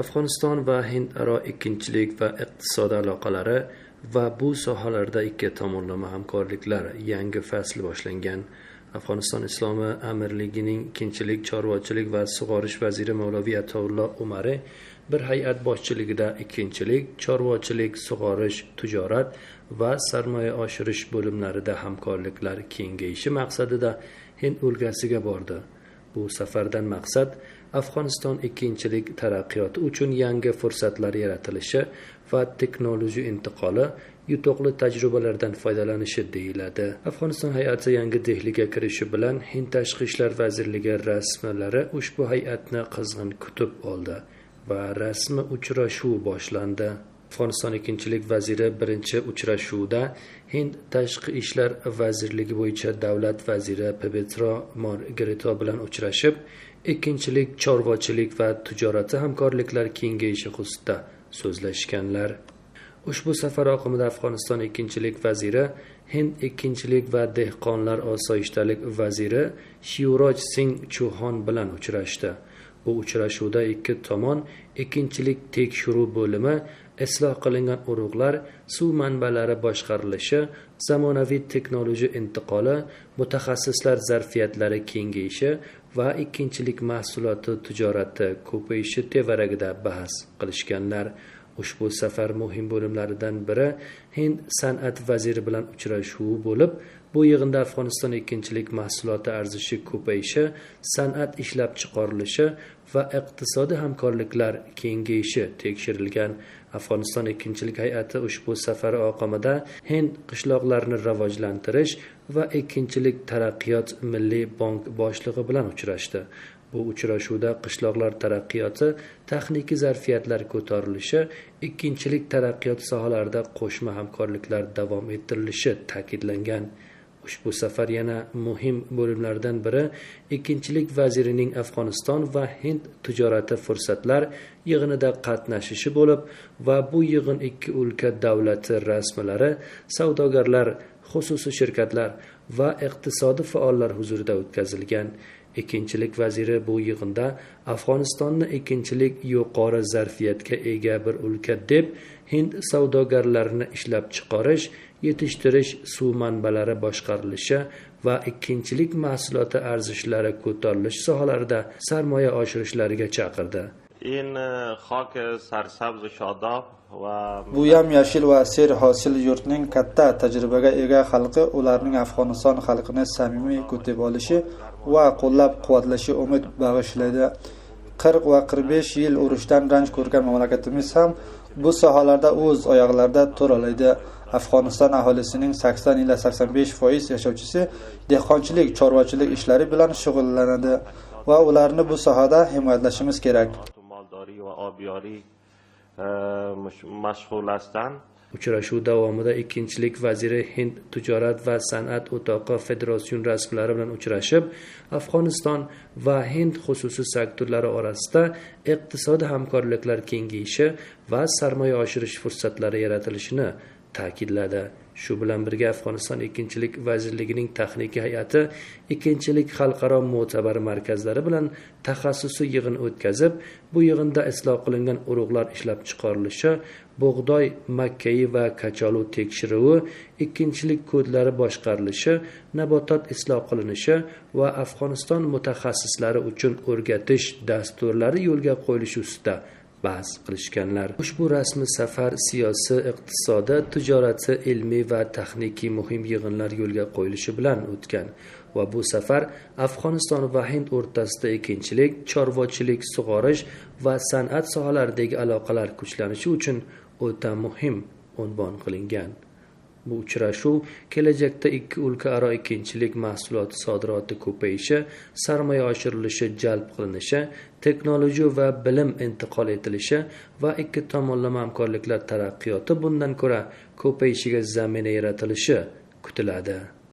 Afg'oniston va Hind aro ikkinchilik va iqtisodiy aloqalari va bu sohalarda ikki tomonlama hamkorliklar yangi fasl boshlangan. Afg'oniston Islomi Amirligining ikkinchilik, chorvachilik va sug'orish vaziri Mavlaviy Atullo Umari bir hay'at boshchiligida ikkinchilik, chorvachilik, sug'orish, tijorat va sarmoya oshirish bo'limlarida hamkorliklar kengayishi maqsadida Hind o'lkasiga bordi. Bu safardan maqsad Afg'oniston ikkinchilik taraqqiyoti uchun yangi fursatlar yaratilishi va texnologiya intiqoli, yutuqli tajribalardan foydalanishi deyiladi. Afg'oniston hay'ati yangi Dehliga kirishi bilan Hind Tashqi ishlar vazirligi rasmiylari ushbu hay'atni qizg'in kutib oldi va rasmiy uchrashuv boshlandi. Afg'oniston ikkinchilik vaziri birinchi uchrashuvda Hind Tashqi ishlar vazirligi bo'yicha davlat vaziri Pabitra Margherita bilan uchrashib, ikkinchilik, chorvachilik va tijorati hamkorliklar kengayishi xususida so'zlashganlar. Ushbu safar oqimida Afg'oniston ikkinchilik vaziri Hind ikkinchilik va dehqonlar osoyishtalik vaziri Shivraj Singh Chouhan bilan uchrashdi. Bu uchrashuvda ikki tomon ikkinchilik tekshiruv bo'limi, isloh qilingan urug'lar, suv manbalari boshqarilishi, zamonaviy texnologiya intiqoli, mutaxassislar zarfiyatlari kengayishi va ikkinchilik mahsuloti tijorati ko'payishi tevaragida bahs qilishganlar. Ushbu safar muhim bo'limlaridan biri Hind san'at vaziri bilan uchrashuvi bo'lib, bu yig'inda Afg'oniston ikkinchilik mahsuloti arzishi ko'payishi, san'at ishlab chiqarilishi va iqtisodiy hamkorliklar kengayishi tekshirilgan. Afg'oniston ikkinchilik hay'ati ushbu safari oqimida Hind qishloqlarini rivojlantirish va ikkinchilik taraqqiyot milliy bank boshlig'i bilan uchrashdi. Bu uchrashuvda qishloqlar taraqqiyoti, texnik zarfiyatlar ko'tarilishi, ikkinchilik taraqqiyot sohalarida qo'shma hamkorliklar davom ettirilishi ta'kidlangan. Ushbu safar yana muhim bo'limlardan biri ikkinchilik vazirining Afg'oniston va Hind tijorati fursatlar yig'inida qatnashishi bo'lib va bu yig'in ikki o'lka davlati rasmiylari, savdogarlar, xususiy shirkatlar va iqtisodiy faollar huzurida o'tkazilgan. Ikkinchilik vaziri bu yig'inda Afg'onistonni ikkinchilik yuqori zarfiyatga ega bir o'lka deb Hind savdogarlarini ishlab chiqarish, yetishtirish, suv manbalari boshqarilishi va ikkinchilik mahsuloti arzishlari ko'tarilishi sohalarida sarmoya oshirishlariga chaqirdi. Bu yam-yashil va serhosil yurtning katta tajribaga ega xalqi ularning Afg'oniston xalqini samimiy kutib olishi va qo'llab-quvvatlashi umid bag'ishlaydi. 40 va 45 yil urushdan ranj ko'rgan mamlakatimiz ham bu sohalarda o'z oyoqlarida tura oladi. Afg'oniston aholisining 80 ila 85% yashovchisi dehqonchilik, chorvachilik ishlari bilan shug'ullanadi va ularni bu sohada himoyalashimiz kerak. Uchrashuv davomida ikkinchilik vaziri Hind tijorat va san'at o'toqi federatsion rasmiylari bilan uchrashib, Afg'oniston va Hind xususiy sektorlari orasida iqtisodiy hamkorliklar kengayishi va sarmoya oshirish fursatlari yaratilishini ta'kidladi. Shu bilan birga Afg'oniston ikkinchilik vazirligining texnik hay'ati ikkinchilik xalqaro mo'tabar markazlari bilan taxassusiy yig'in o'tkazib, bu yig'inda isloh qilingan urug'lar ishlab chiqarilishi, bug'doy, makkayi va kachalu tekshiruvi, ikkinchilik kodlari boshqarilishi, nabotat isloh qilinishi va Afg'oniston mutaxassislari uchun o'rgatish dasturlari yo'lga qo'yilishi ustida bahs qilishganlar. Ushbu rasmiy safar siyosiy, iqtisodiy, tijorati, ilmiy va texnikiy muhim yig'inlar yo'lga qo'yilishi bilan o'tgan va bu safar Afg'oniston va Hind o'rtasida ikkinchilik, chorvachilik, sug'orish va san'at sohalaridagi aloqalar kuchlanishi uchun o'ta muhim unvon qilingan. Bu uchrashuv kelajakda ikki o'lkaaro ikkinchilik mahsuloti sodiroti ko'payishi, sarmoya oshirilishi, jalb qilinishi, texnologiya va bilim intiqol etilishi va ikki tomonlama hamkorliklar taraqqiyoti bundan ko'ra ko'payishiga zamina yaratilishi kutiladi.